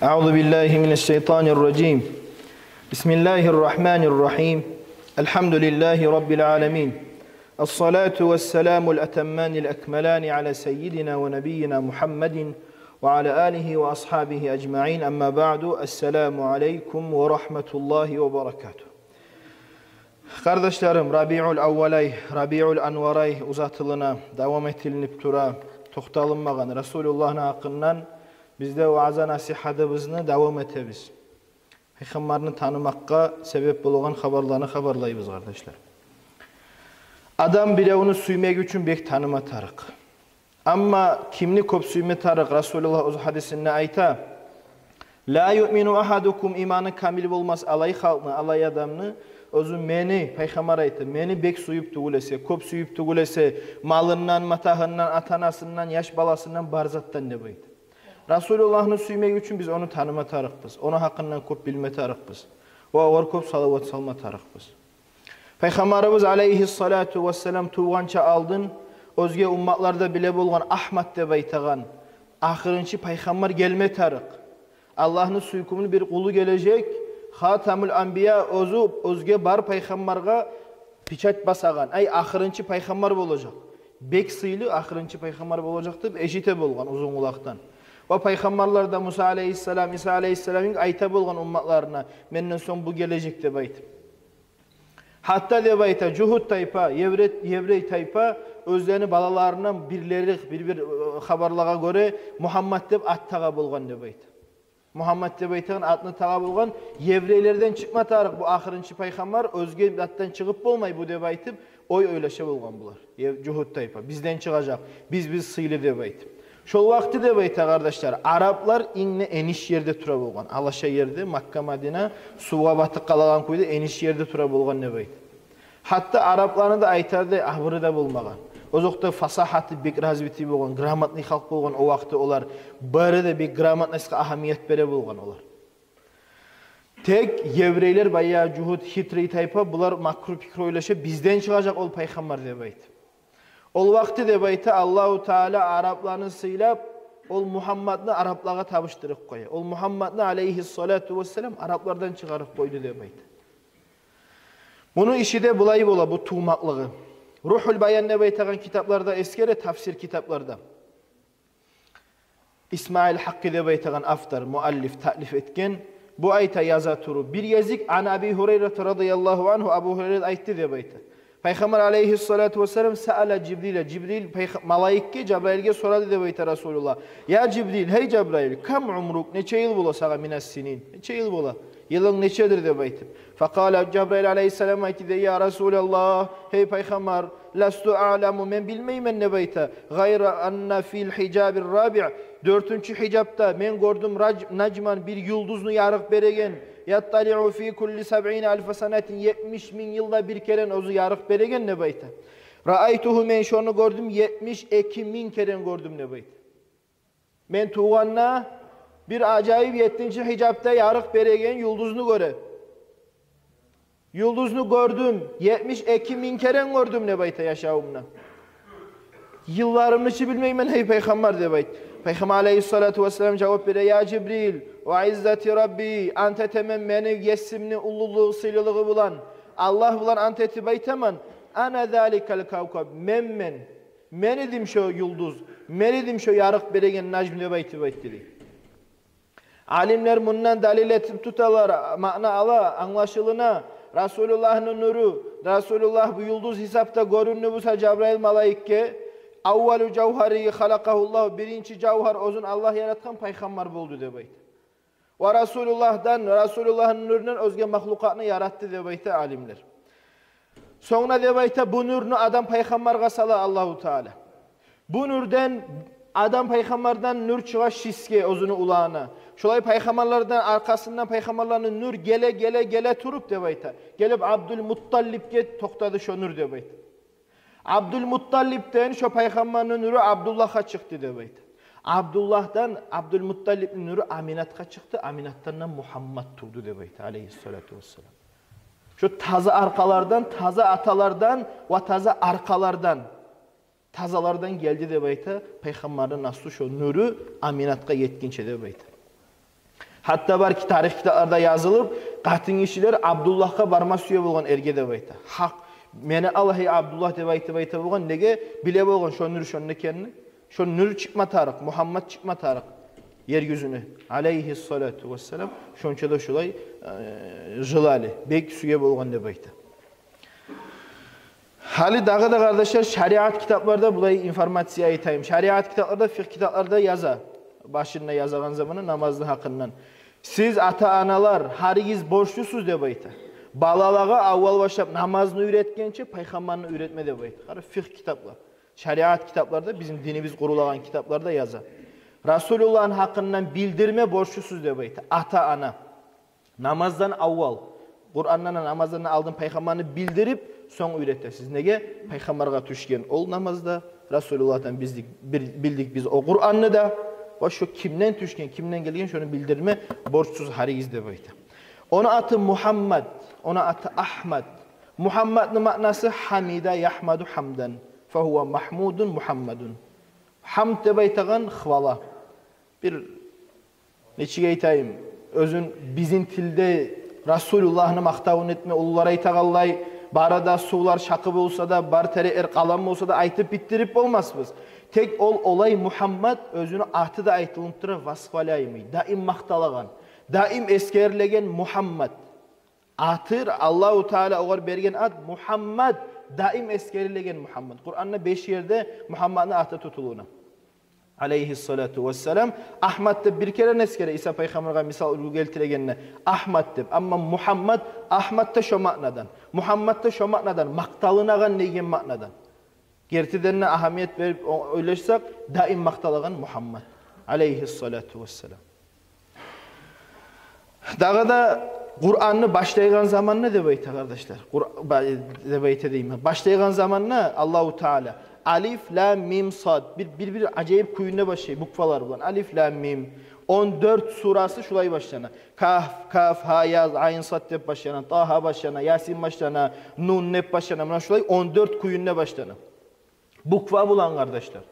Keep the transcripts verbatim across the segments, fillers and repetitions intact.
أعوذ بالله من الشيطان الرجيم. بسم الله الرحمن الرحيم. الحمد لله رب العالمين. الصلاة والسلام الأتمان الأكملان على سيدنا ونبينا محمد وعلى آله وأصحابه أجمعين. أما بعد. السلام عليكم ورحمة الله وبركاته. Къардашларым, Рабиул Аввал ай, Рабиул Анвар ай узатылына, давам этилинип тура, токъталынмагъан Расулуллагьны гьакъындан бизде ваъза-насигьатыбызны давам этебиз. Пайхаммарны танымакъгъа себеп болагъан хабарланы хабарлайбыз, къардашлар. Адам биревню сюймек учун бек таныма тарыкъ. Амма кимни кёп сюйме тарыкъ? Расулуллагь оьз гьадисинде айта: «Ла юъмину агьадукум», иманы камил болмас алай халкъны, алай адамны, оьзю мени, пайхаммар айта, мени бек сююп тюгюл эсе, кёп сююп тюгюл эсе, малындан, матагьындан, ата-анасындан, яш баласындан, бар затдан деп айта. Расулуллагьны сюймек учун биз ону таныма тарыкъбыз, ону гьакъындан кёп билме тарыкъбыз ва огъар кёп салават салма тарыкъбыз. Пайхаммарыбыз алейгьиссалату вассалам тувгъанча алдын оьзге умматларда биле болгъан Агьмат деп айтагъан ахырынчы пайхаммар гелме тарыкъ. Аллагьны сюйкюмлю бир къулу гележек, хатамул анбия, оьзю оьзге бар пайхаммаргъа печать басагъан, ай, ахырынчы пайхаммар болажакъ. Бек сыйлы ахырынчы пайхаммар болажакъ деп эшите болгъан узун къулакъдан. Ва пайхаммарлар да, Муса алейгьиссалам, Иса алейгьиссалам айта болгъан умматларына: «Менден сонг бу гележек», – деп айтып. Гьатта деп айта, жугьут тайпа, евре-, еврей тайпа оьзлени балаларындан бирлери, бир-бир, э, хабарлагъа гёре, Мугьаммат деп ат тагъа болгъан деп айта. Мугьаммат деп айтагъан атны тагъа болгъан, еврейлерден чыкъма тарыкъ бу ахырынчы пайхаммар, оьзге атдан чыгъып болмай бу деп айтып, ой ойлаша болгъан булар. Ев-, жугьут тайпа, бизден чыгъажакъ, биз, биз сыйлы деп айтып. Шол вакъти деп айта, къардашлар, араплар инг де эниш ерде тура болгъан. Алаша ерде, Макка, Мадина, сувгъа батып къалагъан кюйде эниш ерде тура болгъан деп айта. Гьатта арапланы да айтар да абуру да болмагъан. Озокъда, фасагьаты бек развитый болгъан, грамотный халкъ болгъан о вакъти олар. Бары да бек грамотностгъа агьамият бере болгъан олар. Тек еврейлер, баягъы жугьут, хитрый тайпа, булар макру-пикру ойлаша, бизден чыгъажакъ ол пайхаммар деп айта. Ол вакъти деп айта, Аллагьу Таала арапланы сыйлап, ол Мугьамматны араплагъа табышдырып къоя. Ол Мугьамматны, алейгьиссалату вассалам, араплардан чыгъарып къойду деп айта. Муну иши де булай бола, бу тувмакълыгъы. Рухул Баян деп айтагъан китапларда эсгере, тафсир китапларда. Исмаил Гьакъкъи деп айтагъан автор, муаллиф, таълиф этген. Бу айта, яза туруп: бир гезик, ан Аби Гьурайрата радияллагьу ангьу, Абу Гьурайра айтды деп айта. Пайхаммар алейгьиссалату вассалам саала Жибрила, Жибрил пайха-, малайикге, Жабраилге сорады деп айта Расулуллагь: «Я Жибрил, гьей Жабраил, кам умрук, нече йыл бола сагъа, минас синин, нече йыл бола, йылынг нечедир?» – деп айтып. Факъала, Жабраил алейгьиссалам айтды дей: «Я Расулаллагь, гьей пайхаммар, ласту аъламу, мен билмеймен, – деп айта, – гъайра анна фил хижабир рабиъ, дёртюнчю хижапда мен гёрдюм раж-, нажман, бир юлдузну ярыкъ береген, ятталиъу фи кулли сабъина альфа санатин, етмиш минг йылда бир керен оьзю ярыкъ береген, – деп айта. – Раайтугьу, мен шону гёрдюм, етмиш эки минг керен гёрдюм», – деп айта. Мен тувгъанда бир ажайып еттинчи хижапда ярыкъ береген юлдузну гёре. Юлдузну гёрдюм, етмиш эки минг керен гёрдюм деп айта яшавумда. Йылларымны чы билмеймен, гьей пайхаммар, деп айт. Пайхаммар алейгьиссалату вассалам жавап бере: «Я Жибрил, ва иззати Рабби, ант этемен мени Есимни уллулугъу, сыйлылыгъы булан, Аллагь булан ант этип айтаман, ана заликал кавкаб, менмен, мен эдим шо юлдуз, мен эдим шо ярыкъ береген нажм», – деп айтып айтды дей. Алимлер мундан далил этип туталар, маъна ала, англашылына, Расулуллагьны нюрю, Расулуллагь бу юлдуз гьисапда гёрюндю буса Жабраил малайикге, аввалу жавгьари халакъагьуллагь, биринчи жавгьар оьзюн Аллагь яратгъан пайхаммар болду деп айта. Ва Расулуллагьдан, Расулуллагьны нюрюнден оьзге махлукъатны яратды деп айта алимлер. Сонг да деп айта, бу нюрню Адам пайхаммаргъа сала Аллагьу Таала. Бу нюрден, Адам пайхаммардан нюр чыгъа Шисге, оьзюню уланына. Шолай пайхаммарлардан, аркъасындан пайхаммарланы нюр геле, геле, геле туруп деп айта, гелип Абдулмутталипге токътады шо нюр деп айта. Абдулмутталипден шо пайхаммарны нюрю Абдуллагьгъа чыкъды деп айта. Абдуллагьдан, Абдулмутталипни нюрю Аминатгъа чыкъды, Аминатдан да Мугьаммат тувду деп айта, алейгьиссалату вассалам. Шо таза аркъалардан, таза аталардан ва таза аркъалардан, тазалардан гелди деп айта пайхаммарны наслу, шо нюрю Аминатгъа етгинче деп айта. Гьатта бар ки, тарих китапларда язылып, къатынгишилер Абдуллагьгъа барма сюе болгъан, эрге деп айта. Гьакъ, мени ал, гьей Абдуллагь деп айтып айта болгъан. Неге? Биле болгъан шо нюр шонда экенни. Шо нюр чыкъма тарыкъ, Мугьаммат чыкъма тарыкъ ер юзюне, алейгьиссалату вассалам. Шонча да шолай, э, желали, бек сюе болгъан деп айта. Гьали дагъы да, къардашлар, шариат китапларда булай информация айтайым. Шариат китапларда, фикъгь китапларда яза. Башында язагъан заманы намазны гьакъындан. Сиз, ата-аналар, гьаригиз борчлусуз деп айта. Балалагъа аввал башлап намазны уьйретгенче пайхаммарны уьйретме деп айта. Къара, фикъгь китаплар. Шариат китапларда, бизин динибиз къурулагъан китапларда яза. Расулуллагьны гьакъындан билдирме борчлусуз деп айта. Ата-ана. Намаздан аввал, Къурандан, намаздан алдын пайхаммарны билдирип, сонг уьйретесиз. Неге? Пайхаммаргъа тюшген ол намаз да, Расулуллагьдан биздик, бир, билдик биз о Къуранны да. Ва шо кимден тюшген, кимден гелген, шону билдирме борчсуз гьаригиз деп айта. Ону аты Мугьаммад, ону аты Агьмад. Мугьаммадны маънасы гьамида ягьмаду гьамдан. Фагьува магьмудун Мугьаммадун. Гьамд деп айтагъан хвала. Бир, нечик айтайым, оьзюн бизин тилде Расулуллагьны макътавун этме, уллулар айтагъанлай, бары да сувлар шакъы болса да, бар тереклер къалам болса да, айтып битдирип болмасбыз. Тек ол олай Мугьаммад, оьзюню аты да айтылынып тура, васфалаймый, даим макъталагъан, даим эсгерилеген Мугьаммад. Атыр, Аллагьу Таала огъар берген ат Мугьаммад, даим эсгерилеген Мугьаммад. Къуранда беш ерде Мугьаммадны аты тутулуна. Алейгьиссалату вассалам. Агьмад деп бир керен эсгере, Иса пайхаммаргъа мисал, уьлгю гелтирегенде, Агьмад деп. Амма Мугьаммад, Агьмад да шо маънадан. Мугьаммад да шо маънадан, макъталынагъан деген маънадан. Гертиден де агьамият берип о-, ойлашсакъ, даим макъталагъан Мугьаммад, алейгьиссалату вассалам. Дагъы да Къуранны башлайгъан заманда деп айта, къардашлар. Къур-, ба-, деп айта деймен. Башлайгъан заманда Аллагьу Таала алиф, лам, мим, сад. Бир, бир, бир ажайып кюйде башлай буквалар булан. Алиф, лам, мим. Он дёрт сурасы шулай башлана. Кагьф, каф, гьа, я, айн, сад деп башлана. Тагьа башлана, Ясин башлана, Нун деп башлана. Муна шулай он дёрт кюйде башлана. Буква булан, къардашлар.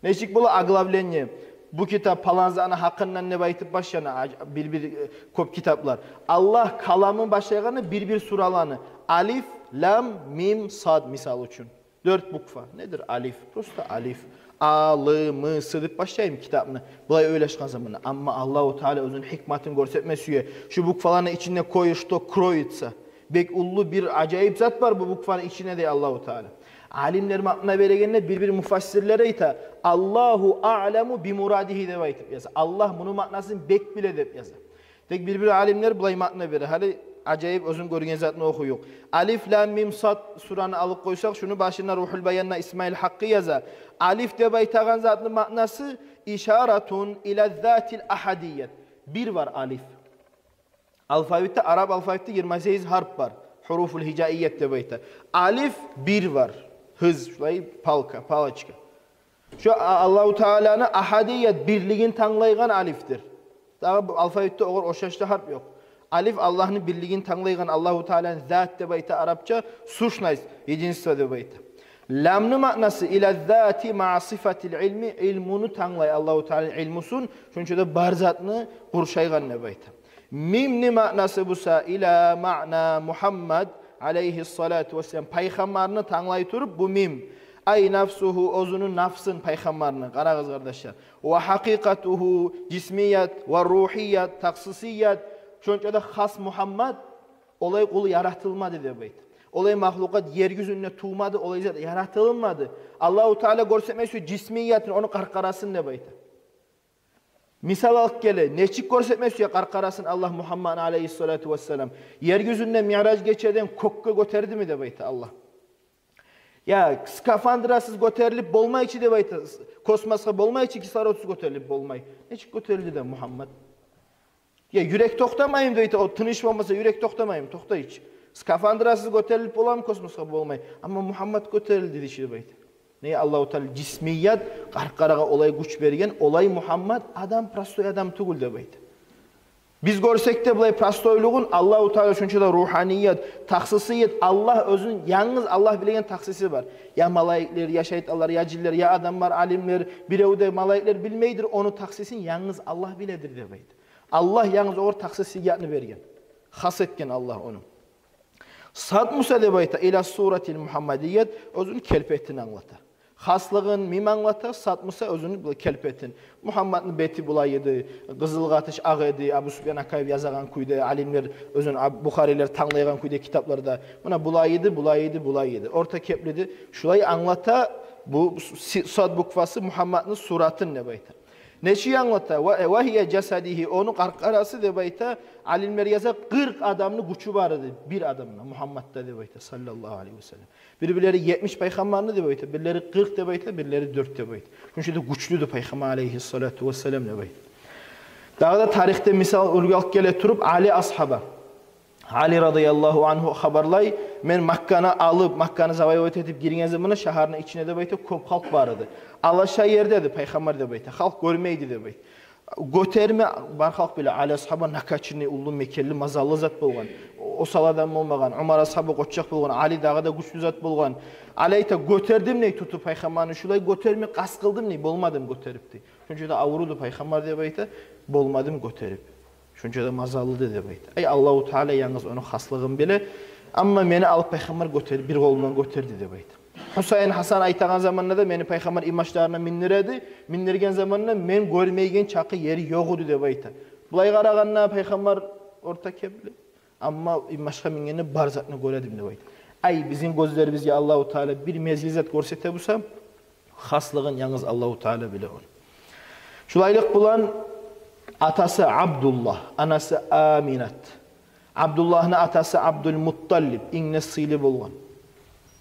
Нечик бола оглавление? Бу китап палан затны гьакъындан деп айтып башлана, аж-, бир-бир, э, кёп китаплар. Аллагь каламын башлайгъаны бир-бир сураланы. Алиф, лам, мим, сад, мисал учун. Дёрт буква. Недир алиф? Просто алиф. А, лы, мы, сы деп башлаймы китапны? Булай ойлашгъан заманда. Амма Аллагьу Таала оьзюню гьикматын гёрсетме сюе. Шу букваланы ичинде кое-что кроется. Бек уллу бир ажайып зат бар бу букваны ичинде дей Аллагьу Таала. Алимлер маъна берегенде, бир-бир муфассирлер айта, Аллагьу аъламу би мурадигьи деп айтып яза. Аллагь муну маънасын бек биле деп яза. Тек бир-бир алимлер булай маъна бере. Гьали ажайып, оьзюм гёрген затны охуюкъ. Алиф, лам, мим, сад сураны алып къойсакъ, шуну башында Рухул Баянда Исмаил Гьакъкъы яза. Алиф деп айтагъан затны маънасы ишаратун ила затил агьадият. Бир бар алиф. Алфавитде, араб алфавитде йигирма сегиз гьарп бар. Гьуруфул гьижаият деп айта. Алиф бир бар. Гьыз, шулай палка, палочка. Шо А-, Аллагьу Тааланы агьадият, бирлигин танглайгъан алифдир. Дагъы бу алфавитде огъар ошашда гьарп ёкъ. Алиф Аллагьны бирлигин танглайгъан, Аллагьу Тааланы зат деп айта арапча, сущность, единство деп айта. Ламны маънасы ила зати ма сифатил илми, илмуну танглай, Аллагьу Тааланы илмусун, шонча да бар затны къуршайгъан деп айта. Мимни маънасы буса ила маъна Мугьаммад алейгьиссалату вассалам, пайхаммарны танглай туруп бу мим. Ай нафсугьу, оьзюню нафсын пайхаммарны. Къарагъыз, къардашлар. Ва гьакъикъатугьу, жисмият, ва рухият, тахсисият. Шонча да хас Мугьаммад, олай къул яратылмады деп айта. Олай махлукъат ер юзюнде тувмады, олай зат яратылмады. Аллагьу Таала гёрсетме сюе жисмиятын, ону къаркъарасын деп айта. Мисал алып геле, нечик гёрсетме сюе къаркъарасын Аллагь Мугьаммадны алейгьиссалату вассалам? Ер юзюнде Миъраж гечеден кёкге гётердими деп айта Аллагь. Я скафандрасыз гётерилип болмай чы деп айта, космосгъа болмай чы, кислородсуз гётерилип болмай. Нечик гётерилди де Мугьаммад? Я юрек токътамаймы деп айта, о тыныш болмаса юрек токътамаймы? Токътай чы. Скафандрасыз гётерилип боламы космосгъа? Болмай. Амма Мугьаммад гётерилди дей чи деп айта. Не, Аллагьу Таала жисмият, къаркъарагъа олай гюч берген, олай Мугьаммад адам, простой адам тюгюл деп айта. Биз гёрсек де булай простойлугъун, Аллагьу Таала шонча да руханият, тахсисият, Аллагь оьзюн, янгыз Аллагь билеген тахсиси бар. Я малайиклер, я шайтанлар, я жинлер, я адамлар, алимлер, бирев де, малайиклер билмейдир, ону тахсисин янгыз Аллагь биледир деп айта. Аллагь янгыз огъар тахсисиятны берген. Хас этген Аллагь ону. Сад Муса деп айта, иля суратиль Мухаммадият, оьзюню келпетин англата. Хаслыгъын мим англата, Сад Муса оьзюню бу келпетин. Мухаммадны бети булай эди, къызыл къатыш акъ эди, Абу Суфьян Акаев язагъан кюйде, алимлер оьзюн, Аб-, бухарилер танглайгъан кюйде китапларда. Муна булай эди, булай эди, булай эди. Орта кепли эди. Шулай англата бу си-, Сад буквасы Мухаммадны суратын деп айта. Нечик англата? Ва, ва гьия жасадигьи, ону къаркъарасы деп айта, алимлер яза, къыркъ адамны гючю бар эди бир адамда, Мухаммадда деп айта, саллаллагьу алейгьи ва саллам. Бир-бирлери етмиш пайхаммарны деп айта, бирлери къыркъ деп айта, бирлери дёрт деп айта. Шунча да гючлю эди пайхаммар алейгьиссалату вассалам деп айта. Дагъы да тарихде мисал уьлгю алып геле туруп, Али асгьаба. Али радияллагьу ангьу хабарлай, мен Макканы алып, Макканы завоевать этип гирген заманда шагьарны ичине деп айта, кёп халкъ бар эди. Алаша ерде эди пайхаммар деп айта, халкъ гёрмей эди деп айта. Гётерме, бар халкъ биле, Али асгьаба накачанный, уллу мекенли, мазаллы зат болгъан. О-, осал адам болмагъан. Умар асгьаба къоччакъ болгъан, Али дагъы да гючлю зат болгъан. Али айта, гётердим дей тутуп пайхаммарны, шулай гётерме къаст къылдым дей, болмадым гётерип дей. Шунча да авур эди пайхаммар деп айта, болмадым гётерип. Шунча да мазаллы эди деп айта. Ай, Аллагьу Таала янгыз ону хаслыгъын биле. Амма мени алып пайхаммар гётерип, бир къолу булан гётерди деп айта. Гьусайн, Гьасан айтагъан заманда да мени пайхаммар инбашларына миндире эди. Миндирген заманда мен гёрмейген чакъы ери ёкъ эди деп айта. Булай къарагъанда пайхаммар орта кепли. Амма инбашгъа мингенде бар затны гёре эдим деп айта. Ай, бизин гёзлерибизге Аллагьу Таала бир мезгил зат гёрсете буса, хаслыгъын янгыз Аллагьу Таала биле ону. Шулайлыкъ булан атасы Абдуллагь, анасы Аминат. Абдуллагьны атасы Абдулмутталип, инг де сыйлы болгъан.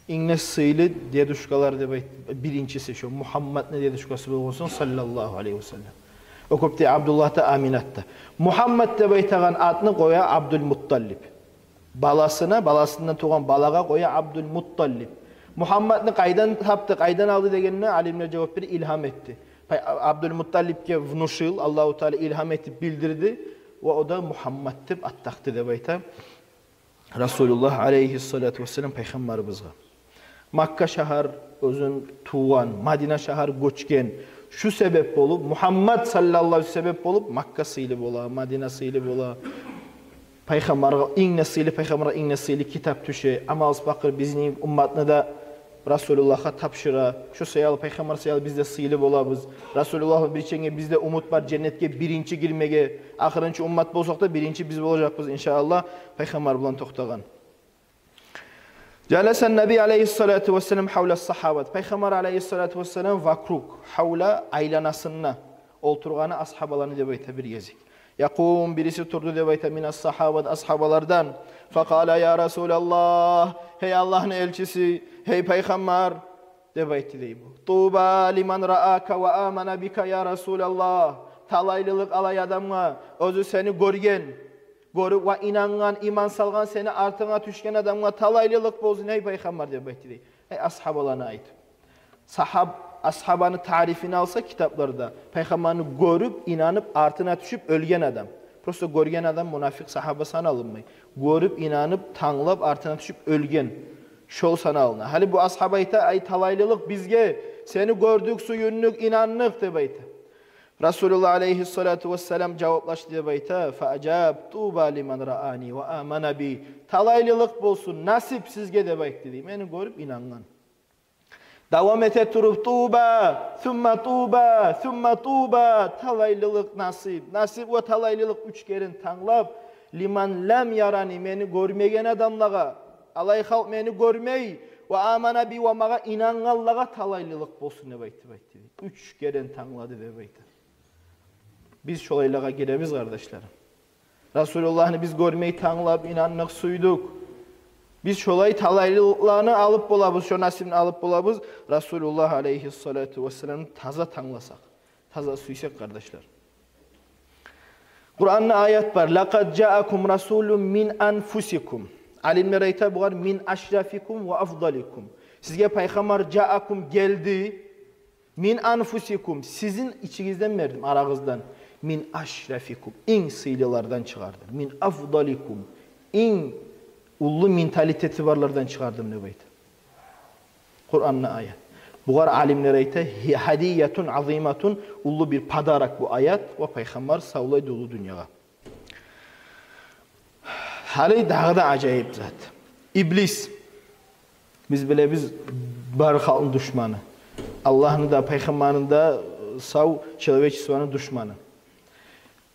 Инг де сыйлы дедушкалар деп айт, биринчиси шо, Мухаммадны дедушкасы болгъан сонг, саллаллагьу алейгьи ва саллам. О кёп де Абдуллагь да, Аминат да. Мухаммад деп айтагъан атны къоя Абдулмутталип. Баласына, баласындан тувгъан балагъа къоя Абдулмутталип. Мухаммадны къайдан тапды, къайдан алды дегенде, алимлер жавап бере, илгьам этди. Пай-, Абдулмутталипге внушил, Аллагьу Таала илгьам этип билдирди, ва о да Мухаммад деп ат такъды деп айта Расулуллагь алейгьиссалату вассалам пайхаммарыбызгъа. Макка шагьар оьзюн тувгъан, Мадина шагьар гёчген. Шу себеп болуп, Мухаммад саллаллагьу алейгьи ва саллам себеп болуп, Макка сыйлы бола, Мадина сыйлы бола. Пайхаммаргъа инг де сыйлы, пайхаммаргъа инг де сыйлы китап тюше. Амалсыз пакъыр бизин умматны да Расулуллагьгъа тапшыра. Шу саялы, пайхаммар саялы биз де сыйлы болабыз. Расулуллагь бирченге бизде умут бар женнетге биринчи гирмеге. Ахырынчы уммат болсакъ да, биринчи биз болажакъбыз, иншааллагь, пайхаммар булан токътагъан. Жаласа ннабий алейгьиссалату вассалам гьавла ссагьабат. Пайхаммар алейгьиссалату вассалам вокруг, гьавла, айланасында олтургъаны асгьабаланы деп айта бир гезик. Якъум, бириси турду деп айта, мина ссагьабат, асгьабалардан. Факъала: «Я Расулаллагь, гьей Аллагьны элчиси, гьей пайхаммар», — деп айтды дей бу. «Туба лиман раака ва амана бика, я Расулаллагь». Талайлылыкъ алай адамгъа, оьзю сени гёрген, гёрюп ва инангъан, иман салгъан, сени артынга тюшген адамгъа талайлылыкъ болсун, гьей пайхаммар, деп айтды дей. Гьей асгьабаланы айтып. Сагьаб-, асгьабаны тарифин алса китапларда, пайхаммарны гёрюп, инанып, артына тюшюп оьлген адам. Просто гёрген адам мунафикъ, сагьаба саналынмай. Гёрюп, инанып, танглап, артына тюшюп оьлген. Шол саналына. Гьали бу асгьаба айта: «Ай, талайлылыкъ бизге, сени гёрдюк, сююндюк, инандыкъ», — деп айта. Расулуллагь алейгьиссалату вассалам жаваплашды деп айта: «Фа ажаб, туба лиман раани ва амана би». Талайлылыкъ болсун, насип сизге деп айтды дей. Мени гёрюп инангъан. Давам эте туруп: «Туба, сумма туба, сумма туба». Талайлылыкъ, насип, насип ва талайлылыкъ уьч керен танглап: «Лиман лам ярани», мени гёрмеген адамлагъа, алай халкъ мени гёрмей, «ва амана би», ва магъа инангъанлагъа талайлылыкъ болсун деп айтды, айтды. Уьч керен танглады деп айта. Биз шолайлагъа гиребиз, къардашларым. Расулуллагьны биз гёрмей танглап, инандыкъ, сюйдюк. Биз шолай талайлылыкъланы алып болабыз, шо насипни алып болабыз, Расулуллагь алейгьиссалату вассаламны таза тангласакъ, таза сюйсек, къардашлар. Къуранда аят бар: «Лакъад жаакум расулун мин анфусикум». Алимлер айта бугъар: «Мин ашрафикум ва афдаликум». Сизге пайхаммар, жаакум, гелди, «мин анфусикум», сизин ичигизден бердим, арагъыздан. «Мин ашрафикум», инг сыйлылардан чыгъардым. «Мин афдаликум», инг уллу менталитети барлардан чыгъардым деп айта. Къуранда аят. Бугъар алимлер айта: «Гьи-, гьадиятун азиматун», уллу бир подарок бу аят ва пайхаммар савлай да уллу дюньягъа. Гьали дагъы да ажайып зат. Иблис. Биз билебиз, бар халкъны душманы. Аллагьны да, пайхаммарны да, сав человечествону душманы.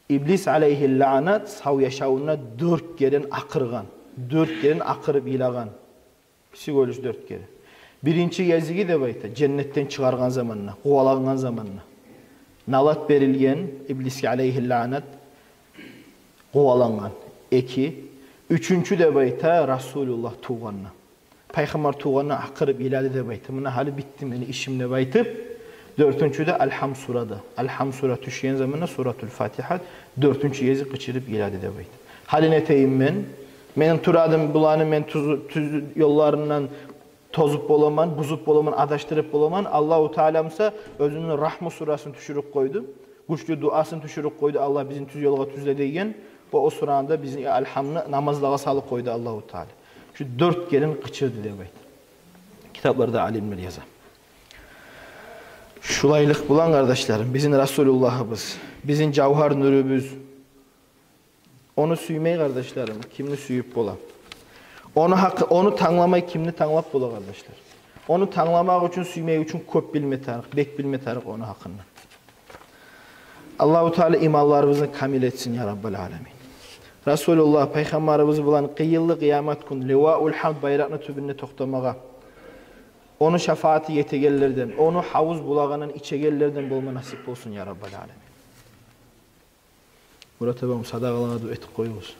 Иблис алейгьи лаънат сав яшавунда дёрт керен акъыргъан. Дёрт керен акъырып йылагъан. Всего лишь дёрт керен. Биринчи гезиги деп айта, женнетден чыгъаргъан заманда, къувалагъан заманда. Налат берилген Иблисге алейгьи лаънат, къувалангъан. Эки. Уьчюнчю деп айта, Расулуллагь тувгъанда. Пайхаммар тувгъанда акъырып йылады деп айта. Муна гьали битди мени ишим деп айтып. Дёртюнчю де Алгьам сурада. Алгьам сура тюшген заманда, Суратул Фатигьа, дёртюнчю гезик къычырып йылады деп айта. Гьали не этейим мен? Мен турадым буланы, мен тюз, тюз ёлларындан тозуп боламан, бузуп боламан, адашдырып боламан. Аллагьу Таала буса оьзюню Рагьму сурасын тюшюрюп къойду. Гючлю дуасын тюшюрюп къойду. Аллагь, бизин тюз ёлгъа тюзле деген. О, о сураны да бизин Алгьамны намазлагъа салып къойду Аллагьу Таала. Шу дёрт керен къычырды деп айта. Китапларда алимлер яза. Шулайлыкъ булан, къардашларым, бизин Расулуллагьыбыз, бизин жавгьар нюрюбюз. Ону сюймей, къардашларым, кимни сюйюп бола? Ону гьакъы, ону тангламай, кимни танглап бола, къардашлар? Ону тангламакъ учун, сюймек учун кёп билме тарыкъ, бек билме тарыкъ ону гьакъында. Аллагьу Таала иманларыбызны камил этсин, я Раббал аламин. Расулуллагь пайхаммарыбыз булан къыйынлы къыямат гюн Ливаул Гьамд байракъны тюбюнде токътамагъа, ону шафааты етегенлерден, ону гьавуз булагъындан ичегенлерден болма насип болсун, я Раббал аламин. Мурат абам, садагъалагъа дуа этип къоюгъуз.